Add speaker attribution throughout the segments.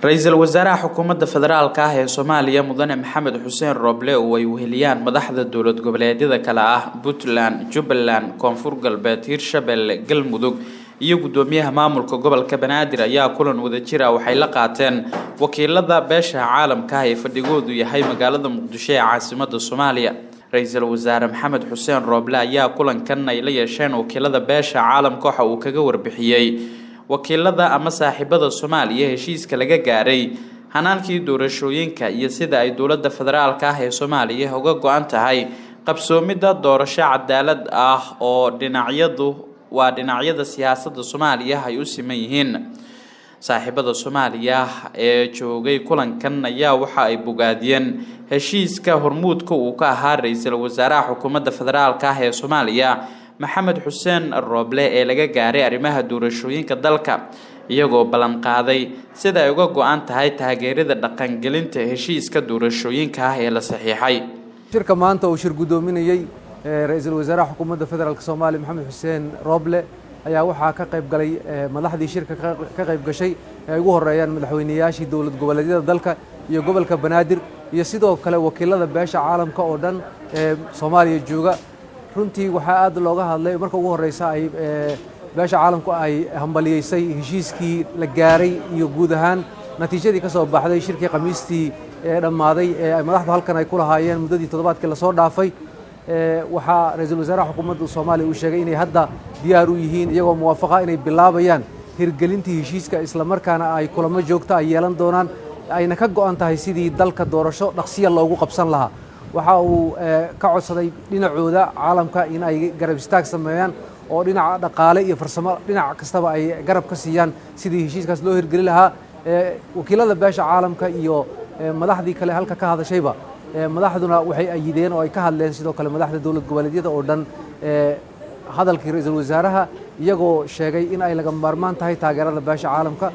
Speaker 1: Ra-iisul wasaaraha xukuumadda federaalka ah ee Soomaaliya, Mudane Maxamed Xuseen Rooble, oo ay weheliyaan madaxda dowlad goboleedyada kale ah Puntland, Jubbaland, Koonfur Galbeed, Hirshabelle, Galmudug iyo guddoomiyaha maamulka gobolka Banaadir, ayaa kulan wadajir ah waxay la qaateen wakiilada beesha caalamka ah ee fadhigoodu yahay magaalada Muqdisho ee caasimada Soomaaliya. Ra-iisul wasaare Maxamed Xuseen Rooble ayaa kulankan ay la yeesheen wakiilada beesha caalamka waxa uu kaga warbixiyey wakiilada ama saaxiibada Soomaaliya heshiiska laga gaaray hanaankii doorashooyinka iyo sida ay dowladda federaalka ah ee Soomaaliya uga go-an tahay qabsoomidda doorasho cadaalad ah oo dhinacyadu waa dhinacyada siyaasadda Soomaaliya ay u siman yihiin. Saaxiibada Soomaaliya ee joogay kulankan ayaa waxa ay bogaadiyeen heshiiska hormuudka uu ka ahaa ra-iisul wasaaraha xukuumadda federaalka ah ee Soomaaliya, Maxamed Xuseen Rooble, ee laga gaaray arrimaha doorashooyinka dalka, iyagoo ballan qaaday sida ay uga go-an tahay taageerida dhaqangelinta heshiiska doorashooyinka ah ee la saxiixay.
Speaker 2: Shirka maanta uu shir guddoominayey ra-iisul wasaaraha xukuumadda federaalka Soomaaliya, Maxamed Xuseen Rooble, ayaa waxaa ka qayb galay madaxdii shirka ka qayb gashay ee ay ugu horeeyaan madaxweyneyaashii dowlad goboleedyada dalka iyo gobolka Banaadir, iyo sidoo kale wakiilada beesha caalamka oo dhan ee Soomaaliya jooga. Runtii waxaa aad looga hadlay, marka ugu horeysa ay beesha caalamku ay hambaliyeysay heshiiskii la gaaray iyo guud ahaan natiijadii ka soo baxday shirkii Khamiistii ee dhammaaday ee ay madaxdu halkan ay ku lahaayeen muddadii toddobaadkii lasoo dhaafay. Waxaa ra-iisul wasaaraha xukuumadda Soomaaliya uu sheegay inay hadda diyaar u yihiin, iyagoo muwaafaqa, inay bilaabayaan hirgelintii heshiiska, islamarkaana ay kulamo joogta ay yeelan doonaan, ayna ka go'an tahay sidii dalka doorasho dhaqsiya loogu qabsan lahaa. Waxa uu ka codsaday dhinacooda caalamka in ay garab istaag sameeyaan oo dhinaca dhaqaale iyo farsamo dhinac kastaba ay garab ka siiyaan sidii heshiiskaas loo hirgeli lahaa. Wakiilada beesha caalamka iyo madaxdii kale halka ka hadashayba, madaxduna waxay ayideen oo ay ka hadleen, sidoo kale madaxda dowlad goboleedyada oo dhan, hadalkii ra-iisul wasaaraha, iyagoo sheegay in ay laga maarmaan tahay taageerada beesha caalamka.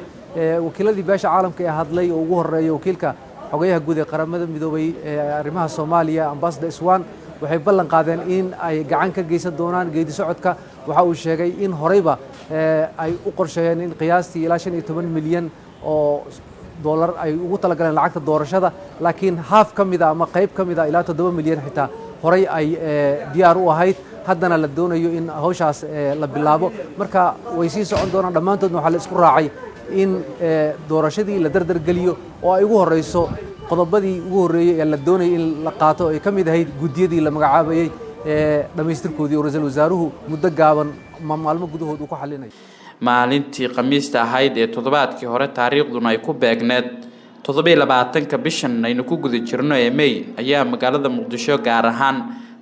Speaker 2: Wakiiladii beesha caalamka ee hadlay oo ugu horeeya wakiilka xogayaha guud ee Qaramada Midoobay ee arrimaha Soomaaliya, Ambassador Swan, waxay ballan qaadeen in ay gacan ka geysan doonaan geedi socodka. Waxa uu sheegay in horeyba ay u qorsheeyeen in qiyaastii ilaa 15 milyan oo dollar ay ugu talagaleen lacagta doorashada, laakiin haaf ka mida ama qayb ka mida, ilaa 7 milyan xitaa, horey ay diyaar u ahayd, haddana la doonayo in hawshaas la bilaabo. Marka way sii socon doonaan. Dhammaantoodna waxaa la isku raacay in doorashadii la dardargeliyo oo ay ugu horeyso qodobadii ugu horreeyey ee la doonayay in la qaato, ay ka mid ahayd guddiyadii la magacaabayey ee dhammaystirkoodii oo ra-iisul wasaaruhu muddo gaaban maalmo gudahood uu ku xallinayo.
Speaker 1: Maalintii Khamiista ahayd ee toddobaadkii hore, taariikhduna ay ku beegneed 27-ka bishan aynu ku guda jirno ee May, ayaa magaalada Muqdisho, gaar ahaan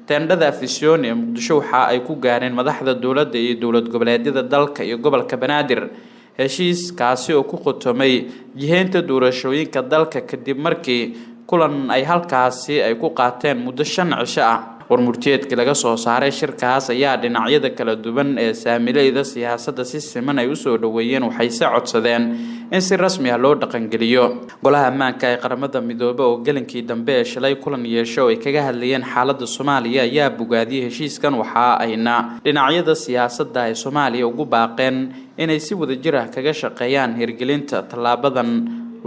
Speaker 1: teendhada Afisyooni ee Muqdisho, waxa ay ku gaareen madaxda dowladda iyo dowlad goboleedyada dalka iyo gobolka Banaadir heshiiskaasi oo ku qotomay jiheynta doorashooyinka dalka, kadib markii kulan ay halkaasi ay ku qaateen muddo 5 cisho ah. Warmurtiyeedkii laga soo saaray shirkaas ayaa dhinacyada kala duwan ee saamileyda siyaasadda si siman ay usoo dhoweeyeen, waxayse codsadeen in si rasmi ah loo dhaqangeliyo. Golaha ammaanka ee Qaramada Midoobe oo gelinkii dambe ee shalay kulan yeesho oo ay kaga hadlayeen xaaladda Soomaaliya ayaa bogaadiyey heshiiskan, waxa ayna dhinacyada siyaasadda ay Soomaaliya ugu baaqeen inay si wadajir ah kaga shaqeeyaan hirgelinta tallaabadan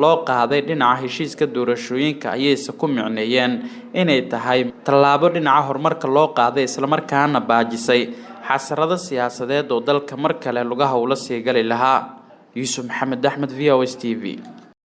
Speaker 1: loo qaaday dhinaca heshiiska doorashooyinka. Ayayse ku micneeyeen inay tahay tallaabo dhinaca horumarka loo qaaday, islamarkaana baajisay xasarado siyaasadeed oo dalka mar kale lugaha ula sii gali lahaa. Yuusuf Maxamed Axmed, VOS TV.